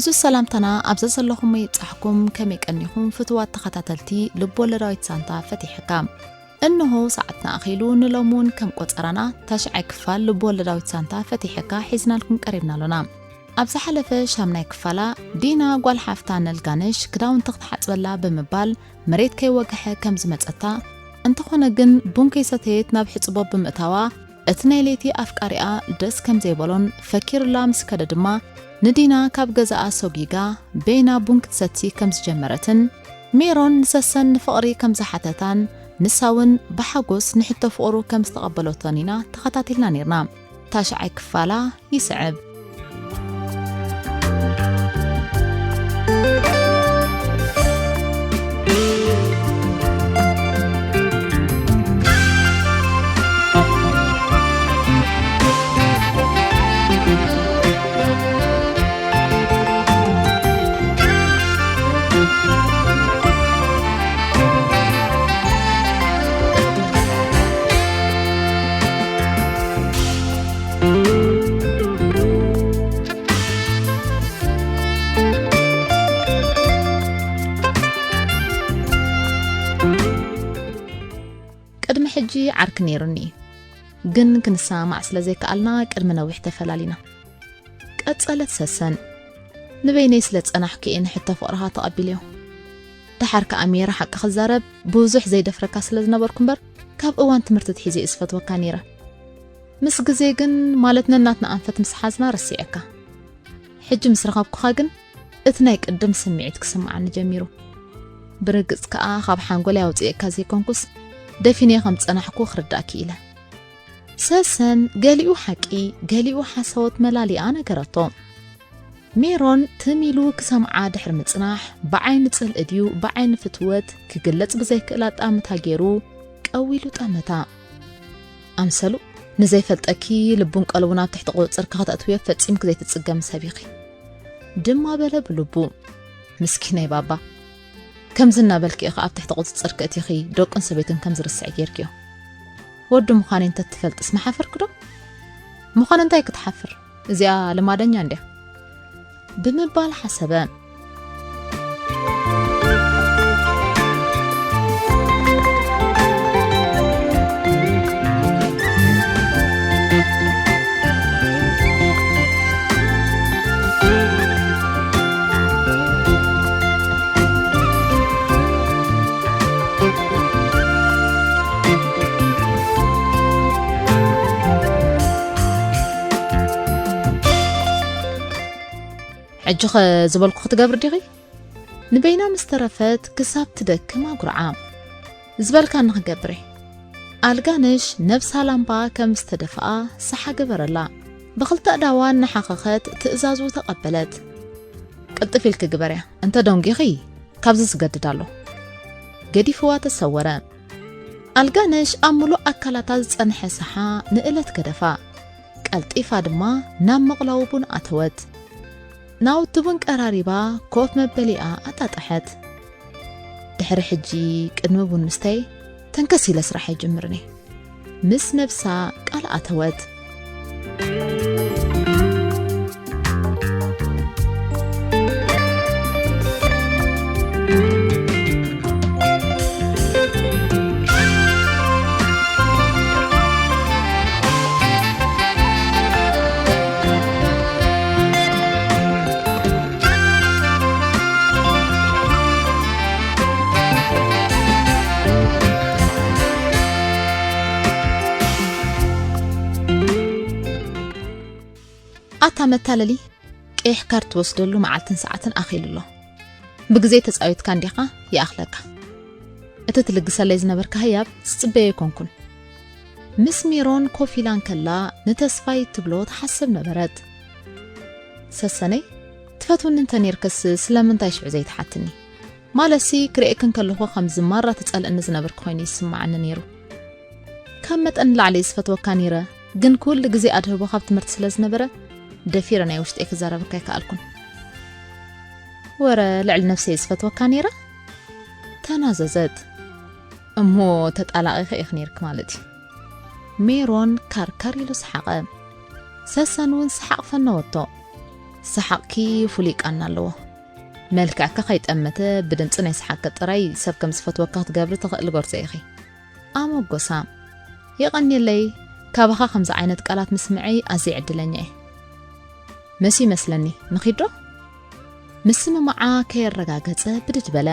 ቅዱስ ሰላምታና ኣብ ዘዘለኹሞ ይብጻሕኩም። ከመይ ቀኒኹም ፍቱዋት ተኸታተልቲ ልብ ወለዳዊት ዛንታ ፈቲሐካ? እንሆ ሰዓትና ኣኺሉ፣ ንሎሚ እውን ከም ቆጸራና ታሽዓይ ክፋል ልብ ወለዳዊት ዛንታ ፈቲሐካ ሒዝናልኩም ቀሪብና ኣሎና። ኣብ ዝሓለፈ ሻምናይ ክፋላ ዲና ጓል ሓፍታ ነልጋነሽ ክዳውንቲ ክትሓጽበላ ብምባል መሬት ከይወግሐ ከም ዝመጸታ፣ እንተኾነ ግን ቡን ከይሰተየት ናብ ሕጽቦ ብምእታዋ፣ እቲ ናይ ለይቲ ኣፍቃሪኣ ደስ ከም ዘይበሎን ፈኪሩላ ምስ ከደ ድማ፣ ንዲና ካብ ገዛኣ ሰጒጋ በይና ቡን ክትሰቲ ከም ዝጀመረትን፣ ሜሮን ንሰሰን ንፍቕሪ ከም ዝሓተታን፣ ንሳ እውን ብሓጎስ ንሕቶ ፍቕሩ ከም ዝተቐበለቶን ኢና ተኸታቲልና ኔርና። ታሽዓይ ክፋላ ይስዕብ። ቅድሚ ሕጂ ዓርኪ ነይሩኒ፣ ግን ክንሰማማዕ ስለ ዘይከኣልና ቅድሚ ነዊሕ ተፈላሊና። ቀጸለት ሰሰን። ንበይነይ ስለ ዝጸናሕኩ እየ ንሕቶ ፍቕርኻ ተቐቢለዮ። ደሓር ከኣ ሜረ ሓቂ ክዛረብ ብዙሕ ዘይደፍረካ ስለ ዝነበርኩ እምበር፣ ካብ እዋን ትምህርቲ ኣትሒዘ እየ ዝፈትወካ ነይረ። ምስ ግዜ ግን፣ ማለት ነናትና ኣንፈት ምስ ሓዝና ረሲዐካ። ሕጂ ምስ ረኸብኩኻ ግን እቲ ናይ ቅድም ስምዒት ክስምዓኒ ጀሚሩ። ብርግጽ ከኣ ካብ ሓንጎለይ ኣውጽኤካ ዘይኮንኩስ፣ ደፊነዮ ከም ዝጸናሕኩ ክርዳእ ክኢለ። ሰሰን ገሊኡ ሓቂ፣ ገሊኡ ሓሳወት መላሊኣ ነገረቶ። ሜሮን ትም ኢሉ ክሰምዓ ድሕሪ ምጽናሕ፣ ብዓይኒ ጽልኢ ድዩ ብዓይኒ ፍትወት ክግለጽ ብዘይክእል ኣጣምታ ገይሩ ቀዊሉ ጠመታ። ኣምሰሉ፣ ንዘይፈልጠኪ ልቡን ቀልቡን ኣብ ትሕቲ ቁጽጽርኪ ከተእትውዮ ፈጺምኪ ዘይትጽገሚ ሰብ ኢኺ። ድማ በለ ብልቡ። ምስኪነይ ባባ፣ ከምዚ እናበልኪ ኢኺ ኣብ ትሕቲ ቁጽጽርኪ እቲኺ ደቁን ሰበይቱን ከም ዝርስዕ ጌርክዮ። ወዲ ምዃነይ እንተትፈልጥስ ምሓፈርኪ ዶ? ምዃን እንታይ ክትሓፍር? እዚኣ ልማደኛ እንድያ። ብምባል ሓሰበ። ሕጂኸ ዝበልኩ ክትገብር ዲኺ? ንበይና ምስ ተረፈት ክሳብ ትደክም ኣጉርዓ። ዝበልካኒ ክገብር እየ። ኣልጋነሽ ነብሳ ላምባ ከም ዝተደፍኣ ሰሓ ገበረላ። ብኽልተ ኣእዳዋ እናሓኸኸት ትእዛዙ ተቐበለት። ቅልጥፍ ኢልኪ ግበርያ፣ እንተ ደንጒኺ ካብዚ ዝገድድ ኣሎ። ገዲፍዋ ተሰወረ። ኣልጋነሽ ኣብ ምሉእ ኣካላታ ዝጸንሐ ሰሓ ንእለት ገደፋ። ቀልጢፋ ድማ ናብ መቕላዊ ቡን ኣተወት። ናውቲ ቡን ቀራሪባ ኮፍ መበሊኣ ኣጣጠሐት። ድሕሪ ሕጂ ቅድሚ ቡን ምስታይ ተንከስ ኢለ ስራሕ ኣይጅምርን እየ። ምስ ነብሳ ቃል ኣተወት። ኣታ መታለሊ፣ ቀይሕ ካርድ ትወስደሉ መዓልትን ሰዓትን ኣኺሉ ኣሎ። ብግዜ ተጻዊትካ እንዲኻ ይኣኽለካ። እቲ ትልግሰለይ ዝነበርካ ህያብ ዝጽበዮ ኣይኮንኩን። ምስ ሜሮን ኮፍ ኢላ እንከላ ንተስፋይ ትብሎ ትሓስብ ነበረት። ሰሰነይ፣ ትፈትውኒ እንተ ኔርክስ ስለምንታይ ሽዑ ዘይትሓትኒ? ማለትሲ ክርእየኪ እንከለኹ ከምዚ ማራ ትጸልእኒ ዝነበርኪ ኮይኑ ይስምዓኒ ነይሩ። ካብ መጠን ንላዕሊ ዝፈትወካ ነይረ፣ ግን ኩሉ ግዜ ኣድህቦ ካብ ትምህርቲ ስለ ዝነበረ ደፊረ ናይ ውሽጠይ ክዛረበካ ኣይከኣልኩን። ወረ ልዕሊ ነፍሰይ ዝፈትወካ ነይረ? ተናዘዘት። እሞ ተጣላቒኺ ኢኺ ነይርኪ ማለት እዩ። ሜሮን ካርካር ኢሉ ሰሓቐ። ሰሰን እውን ሰሓቕ ፈነወቶ። ሰሓቕኪ ፍሉይ ቃና ኣለዎ። መልክዕኪ ከይጠመተ ብድምጺ ናይ ሰሓቅኪ ጥራይ ሰብ ከም ዝፈትወካ ክትገብሪ ትኽእሊ ጎርዞ ኢኺ። ኣመጎሳ። የቐንየለይ፣ ካባኻ ከምዚ ዓይነት ቃላት ምስምዐይ ኣዝየ ዕድለኛ እየ። መሲ ይመስለኒ፣ ንኺድ ዶ? ምስምማዓ ከየረጋገጸ ብድድ በለ።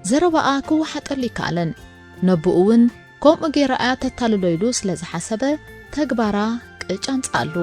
ዘረባኣ ክወሓጠሉ ይከኣለን። ነብኡ እውን ከምኡ ገይራ እያ ተታልሎ ኢሉ ስለ ዝሓሰበ ተግባራ ቅጭ ኣምጽኣሉ።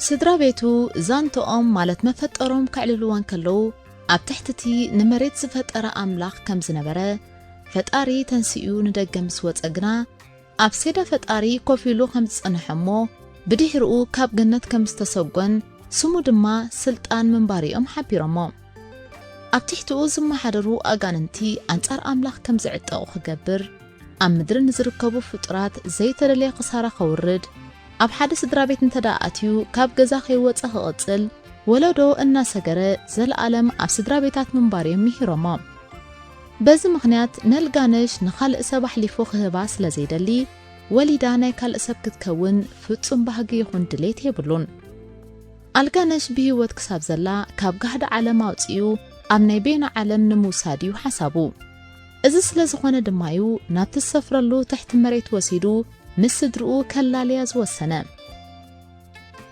ስድራ ቤቱ ዛንትኦም ማለት መፈጠሮም ከዕልልዎ እንከለዉ፣ ኣብ ትሕቲ እቲ ንመሬት ዝፈጠረ ኣምላኽ ከም ዝነበረ፣ ፈጣሪ ተንሲኡ ንደገ ምስ ወጸ ግና፣ ኣብ ሴዳ ፈጣሪ ኮፍ ኢሉ ከም ዝጸንሐ እሞ፣ ብድሕሪኡ ካብ ገነት ከም ዝተሰጎን፣ ስሙ ድማ ስልጣን ምንባሩ እዮም ሓቢሮሞ። ኣብ ትሕቲኡ ዝመሓደሩ ኣጋንንቲ ኣንጻር ኣምላኽ ከም ዝዕጠቑ ክገብር፣ ኣብ ምድሪ ንዝርከቡ ፍጡራት ዘይተደልየ ክሳራ ከውርድ፣ ኣብ ሓደ ስድራ ቤት እንተ ደኣ ኣትዩ ካብ ገዛ ከይወጸ ክቕጽል፣ ወለዶ እናሰገረ ዘለኣለም ኣብ ስድራ ቤታት ምንባር እዮም ምሂሮሞ። በዚ ምኽንያት ነልጋነሽ ንኻልእ ሰብ ኣሕሊፉ ክህባ ስለ ዘይደሊ፣ ወሊዳ ናይ ካልእ ሰብ ክትከውን ፍጹም ባህጊ ይኹን ድሌት የብሉን። ኣልጋነሽ ብህይወት ክሳብ ዘላ ካብ ጋህዲ ዓለም ኣውጺኡ ኣብ ናይ ቤና ዓለም ንምውሳድ እዩ ሓሳቡ። እዚ ስለ ዝኾነ ድማ እዩ ናብቲ ዝሰፍረሉ ትሕቲ መሬት ወሲዱ ምስ ስድርኡ ከላልያ ዝወሰነ።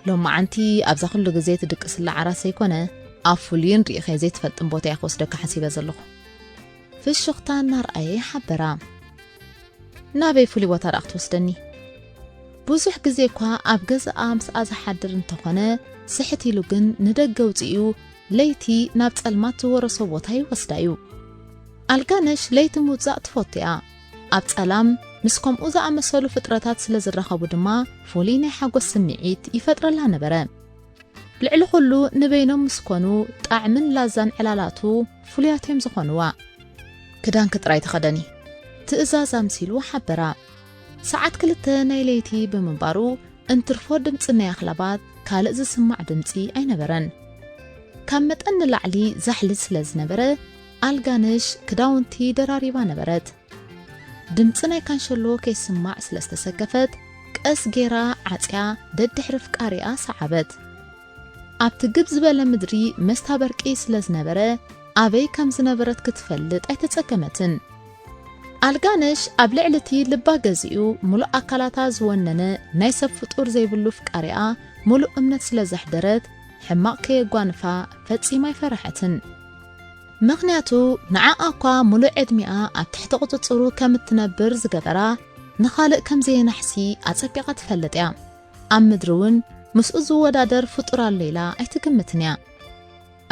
ሎማዓንቲ ኣብዛ ኩሉ ግዜ ትድቅስላ ዓራት ዘይኮነ፣ ኣብ ፍሉይን ርኢኸ ዘይትፈልጥን ቦታ እየ ክወስደካ ሓሲበ ዘለኹ። ፍሽኽታ እናርኣየ ሓበራ። ናበይ ፍሉይ ቦታ ደኣ ክትወስደኒ? ብዙሕ ግዜ እኳ ኣብ ገዛኣ ምስኣ ዝሓድር እንተኾነ፣ ስሕት ኢሉ ግን ንደገ ኣውጺኡ ለይቲ ናብ ጸልማት ዝወረሶ ቦታ ይወስዳ እዩ። ኣልጋነሽ ለይቲ ምውጻእ ትፈቱ እያ። ኣብ ጸላም ምስ ከምኡ ዝኣመሰሉ ፍጥረታት ስለ ዝራኸቡ ድማ ፍሉይ ናይ ሓጎስ ስምዒት ይፈጥረላ ነበረ። ልዕሊ ኩሉ ንበይኖም ምስ ኮኑ ጣዕምን ላዛን ዕላላቱ ፍሉያት እዮም ዝኾንዋ። ክዳንኪ ጥራይ ተኸደኒ፣ ትእዛዝ ኣምሲሉ ሓበራ። ሰዓት ክልተ ናይ ለይቲ ብምንባሩ እንትርፎ ድምጺ ናይ ኣኽላባት ካልእ ዝስማዕ ድምጺ ኣይነበረን። ካብ መጠን ንላዕሊ ዛሕሊ ስለ ዝነበረ ኣልጋነሽ ክዳውንቲ ደራሪባ ነበረት። ድምጺ ናይ ካንሸሎ ከይስማዕ ስለ ዝተሰከፈት ቀስ ጌራ ዓጽያ ደድሕሪ ፍቃሪኣ ሰዓበት። ኣብቲ ግብ ዝበለ ምድሪ መስታ በርቂ ስለ ዝነበረ ኣበይ ከም ዝነበረት ክትፈልጥ ኣይተጸገመትን። ኣልጋነሽ ኣብ ልዕሊ እቲ ልባ ገዚኡ ምሉእ ኣካላታ ዝወነነ ናይ ሰብ ፍጡር ዘይብሉ ፍቃሪኣ ምሉእ እምነት ስለ ዘሕደረት ሕማቕ ከየጓንፋ ፈጺማ ኣይፈረሐትን። ምኽንያቱ ንዓኣ እኳ ምሉእ ዕድሚኣ ኣብ ትሕቲ ቁጽጽሩ ከም እትነብር ዝገበራ ንኻልእ ከም ዘየናሕሲ ኣጸቢቓ ትፈልጥ እያ። ኣብ ምድሪ እውን ምስኡ ዝወዳደር ፍጡር ኣሎ ኢላ ኣይትግምትን እያ።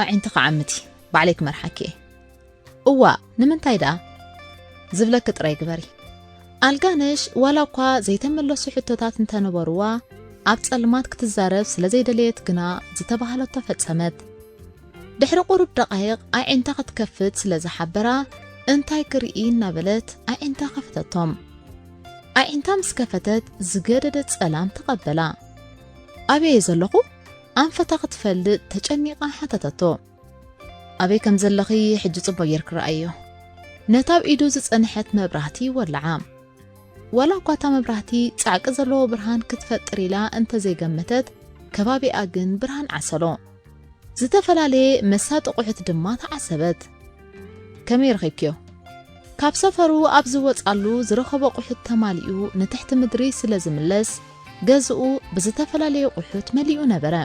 ኣዒንትኻ ዓምቲ፣ ባዕለይ ክመርሓኪ እየ። እዋእ፣ ንምንታይ ደኣ? ዝብለኪ ጥራይ ግበሪ። ኣልጋነሽ ዋላ እኳ ዘይተመለሱ ሕቶታት እንተነበርዋ፣ ኣብ ጸልማት ክትዛረብ ስለ ዘይደለየት ግና ዝተባህለቶ ፈጸመት። ድሕሪ ቁሩብ ደቓይቕ ኣዒንታ ክትከፍት ስለ ዝሓበራ፣ እንታይ ክርኢ እናበለት ኣዒንታ ከፈተቶም። ኣዒንታ ምስ ከፈተት ዝገደደ ጸላም ተቐበላ። ኣበይ እየ ዘለኹ? ኣንፈታ ክትፈልጥ ተጨኒቓ ሓተተቶ። ኣበይ ከም ዘለኺ ሕጂ ጽቡቕ ጌርኪ ረኣይዮ። ነታ ኣብ ኢዱ ዝጸንሐት መብራህቲ ወለዓ። ዋላ እኳ እታ መብራህቲ ጻዕቂ ዘለዎ ብርሃን ክትፈጥር ኢላ እንተዘይገመተት፣ ከባቢኣ ግን ብርሃን ዓሰሎ። ዝተፈላለየ መሳጢ ኣቑሑት ድማ ተዓሰበት። ከመይ ረኺብክዮ? ካብ ሰፈሩ ኣብ ዝወጻሉ ዝረኸቦ ኣቑሑት ተማሊኡ ንትሕቲ ምድሪ ስለ ዝምለስ፣ ገዝኡ ብዝተፈላለየ ኣቑሑት መሊኡ ነበረ።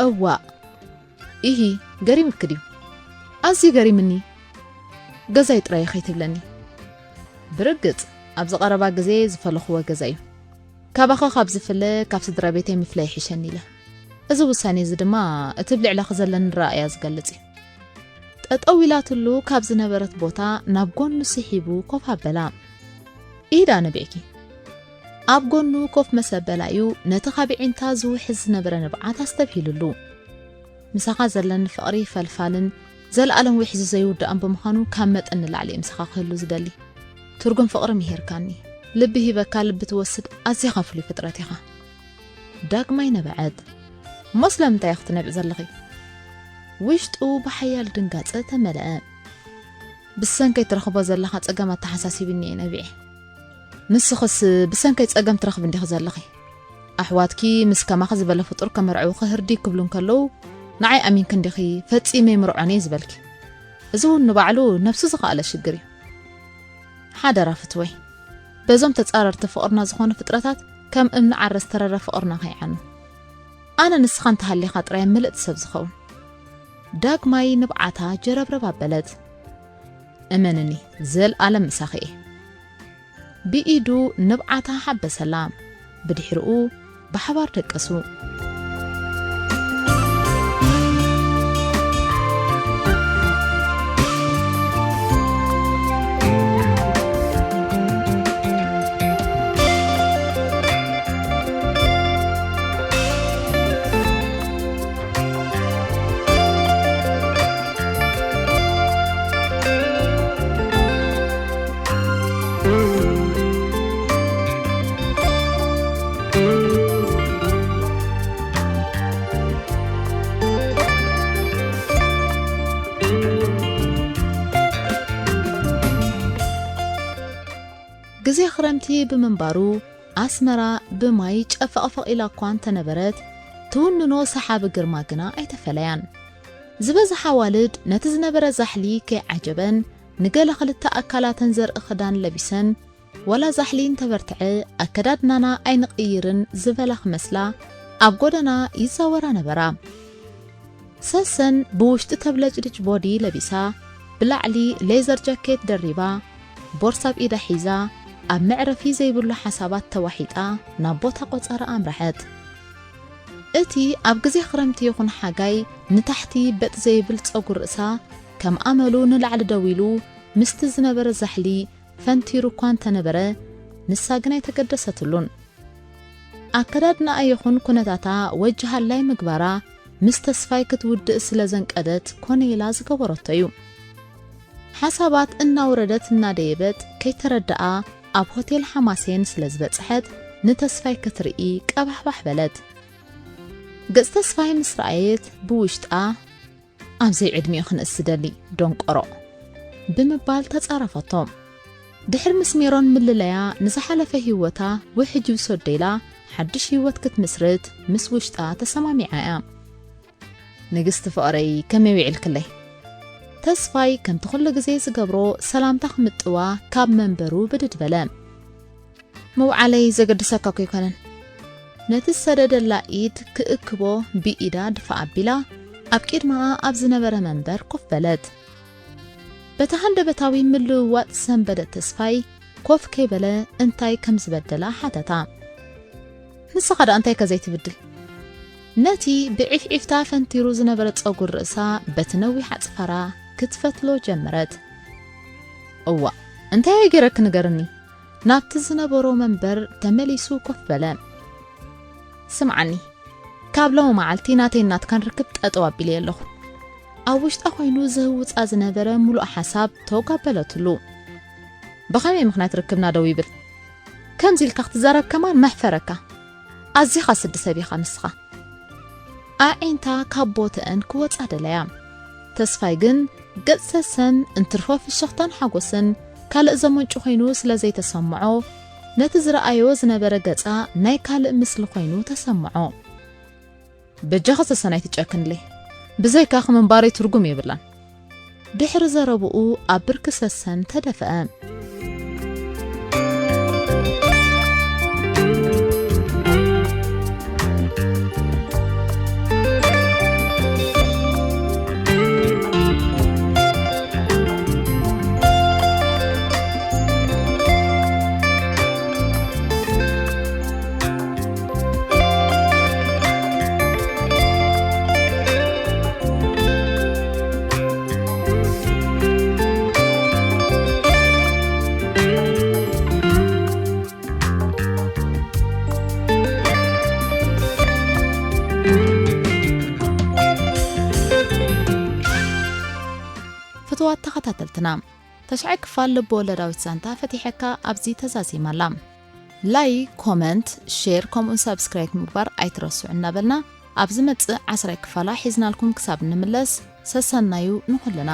እዋእ! ኢሂ፣ ገሪሙኪ ድዩ? ኣዝዩ ገሪምኒ። ገዛይ ጥራይ ከይትብለኒ። ብርግጽ፣ ኣብዚ ቀረባ ግዜ ዝፈለኽዎ ገዛ እዩ። ካባኺ ካብ ዝፍለ፣ ካብ ስድራ ቤተይ ምፍላይ ይሕሸኒ ኢለ። እዚ ውሳኔ እዚ ድማ፣ እቲ ኣብ ልዕለኺ ዘለኒ ረኣያ ዝገልጽ እዩ። ጠጠው ኢላትሉ ካብ ዝነበረት ቦታ ናብ ጎኑ ስሒቡ ኮፍ ኣበላ። ኢዳ ነቢዕኪ። ኣብ ጎኑ ኮፍ መሰበላ እዩ ነቲ ካብ ዒንታ ዝውሕዝ ዝነበረ ንብዓት ኣስተብሂልሉ። ምሳኻ ዘለኒ ፍቕሪ ፈልፋልን ዘለኣለም ውሕዚ ዘይውዳእን ብምዃኑ ካብ መጠን ንላዕሊ እየ ምሳኻ ክህሉ ዝደሊ። ትርጉም ፍቕሪ ምሂርካኒ። ልቢ ሂበካ ልቢ ትወስድ ኣዚኻ ፍሉይ ፍጥረት ኢኻ። ዳግማይ ነበዐት። እሞ ስለምንታይ ኢኺ ትነብዒ ዘለኺ? ውሽጡ ብሓያል ድንጋጸ ተመልአ። ብሰንከይ ትረኽቦ ዘለኻ ጸገም ኣተሓሳሲብኒ እየ ነቢዐ። ንስኽስ ብሰንከይ ጸገም ትረኽቢ እንዲኺ ዘለኺ? ኣሕዋትኪ ምስ ከማኺ ዝበለ ፍጡር ከመርዕውኺ ህርዲ ክብሉ እንከለዉ ንዓይ ኣሚንኪ እንዲኺ ፈጺመ ይምርዖን እየ ዝበልኪ። እዚ እውን ንባዕሉ ነብሱ ዝኸኣለ ሽግር እዩ። ሓደራ ፍትወይ፣ በዞም ተጻረርቲ ፍቕርና ዝኾኑ ፍጥረታት ከም እምኒ ዓረ ዝተረረ ፍቕርና ከይዓኑ። ኣነ ንስኻ እንተሃሊኻ ጥራይ ምልእቲ ሰብ ዝኸውን። ዳግማይ ንብዓታ ጀረብረብ ኣበለት። እመንኒ፣ ዘልኣለም ምሳኺ እየ። ብኢዱ ንብዓታ ሓበሰላ። ብድሕሪኡ ብሓባር ደቀሱ። ግዜ ክረምቲ ብምንባሩ ኣስመራ ብማይ ጨፈቕፈቕ ኢላ እኳ እንተነበረት፣ ትውንኖ ሰሓቢ ግርማ ግና ኣይተፈለያን። ዝበዝሓ ኣዋልድ ነቲ ዝነበረ ዛሕሊ ከይዓጀበን፣ ንገለ ክልተ ኣካላተን ዘርኢ ክዳን ለቢሰን፣ ዋላ ዛሕሊ እንተበርትዐ ኣከዳድናና ኣይንቕይርን ዝበላ ክመስላ ኣብ ጎደና ይዛወራ ነበራ። ሰሰን ብውሽጢ ተብለጭልጭ ቦዲ ለቢሳ፣ ብላዕሊ ሌዘር ጃኬት ደሪባ፣ ቦርሳ ኣብ ኢዳ ሒዛ፣ ኣብ መዕረፊ ዘይብሉ ሓሳባት ተዋሒጣ ናብ ቦታ ቆጸራ ኣምረሐት። እቲ ኣብ ግዜ ክረምቲ ይኹን ሓጋይ ንታሕቲ በጥ ዘይብል ጸጉር ርእሳ ከም ኣመሉ ንላዕሊ ደው ኢሉ ምስቲ ዝነበረ ዛሕሊ ፈንቲሩ እኳ እንተነበረ፣ ንሳ ግን ኣይተገደሰትሉን። ኣከዳድናኣ ይኹን ኩነታታ ወጅሃላይ ምግባራ ምስ ተስፋይ ክትውድእ ስለ ዘንቀደት ኮነ ኢላ ዝገበረቶ እዩ። ሓሳባት እናወረደት እናደየበት ከይተረድኣ ኣብ ሆቴል ሓማሴን ስለ ዝበጽሐት ንተስፋይ ክትርኢ ቀባሕባሕ በለት። ገጽ ተስፋይ ምስ ረኣየት ብውሽጣ፣ "ኣብ ዘይዕድሚኡ ክንእስ ዝደሊ ደንቆሮ" ብምባል ተጻረፈቶ። ድሕሪ ምስ ሜሮን ምልለያ ንዝሓለፈ ህይወታ ውሕጅ ይውሰዶ ኢላ ሓድሽ ህይወት ክትምስርት ምስ ውሽጣ ተሰማሚዓ እያ። "ንግስቲ ፍቕረይ ከመይ ውዒልክለይ?" ተስፋይ ከምቲ ኩሉ ግዜ ዝገብሮ ሰላምታ ክምጥዋ ካብ መንበሩ ብድድ በለ። "ምውዓለይ ዘገድሰካ እኮ ኣይኮነን።" ነቲ ዝሰደደላ ኢድ ክእክቦ ብኢዳ ድፋ ኣቢላ ኣብ ቅድመኣ ኣብ ዝነበረ መንበር ኮፍ በለት። በቲ ሃንደበታዊ ምልውዋጥ ዝሰንበደ ተስፋይ ኮፍ ከይበለ እንታይ ከም ዝበደላ ሓተታ። "ንስኻ ደኣ እንታይ ከ ዘይትብድል?" ነቲ ብዒፍዒፍታ ፈንቲሩ ዝነበረ ጸጉር ርእሳ በቲ ነዊሕ ኣጽፋራ ክትፈትሎ ጀመረት። "እዋእ፣ እንታይ እየ ገይረኪ ንገርኒ?" ናብቲ ዝነበሮ መንበር ተመሊሱ ኮፍ በለ። "ስምዓኒ፣ ካብ ሎሚ መዓልቲ ናተይን ናትካን ርክብ ጠጠው ኣቢለዮ ኣለኹ።" ኣብ ውሽጣ ኮይኑ ዝህውጻ ዝነበረ ምሉእ ሓሳብ ተውጋበለትሉ። "ብኸመይ ምኽንያት ርክብና ደው ይብል? ከምዚ ኢልካ ክትዛረብ ከማን መሕፈረካ። ኣዚኻ ስዲ ሰብ ኢኻ ንስኻ።" ኣዒንታ ካብ ቦተአን ክወጻ ደለያ። ተስፋይ ግን ገጽ ሰሰን እንትርፎ ፍሽኽታን ሓጎስን ካልእ ዘመንጩ ኮይኑ ስለ ዘይተሰምዖ፣ ነቲ ዝረኣዮ ዝነበረ ገጻ ናይ ካልእ ምስሊ ኮይኑ ተሰምዖ። "በጃኻ ሰሰን ኣይትጨክንለይ፣ ብዘይካኺ ምንባረይ ትርጉም የብላን።" ድሕሪ ዘረብኡ ኣብ ብርኪ ሰሰን ተደፍአ። ተኸታተልትና። ተሽዓይ ክፋል ልብ ወለዳዊት ዛንታ ፈቲሐካ ኣብዚ ተዛዚማ ኣላ። ላይክ፣ ኮመንት፣ ሼር ከምኡን ሳብስክራይብ ምግባር ኣይትረስዑ እናበልና ኣብ ዝመጽእ ዓስራይ ክፋላ ሒዝናልኩም ክሳብ እንምለስ ሰሰናዩ ንኹልና።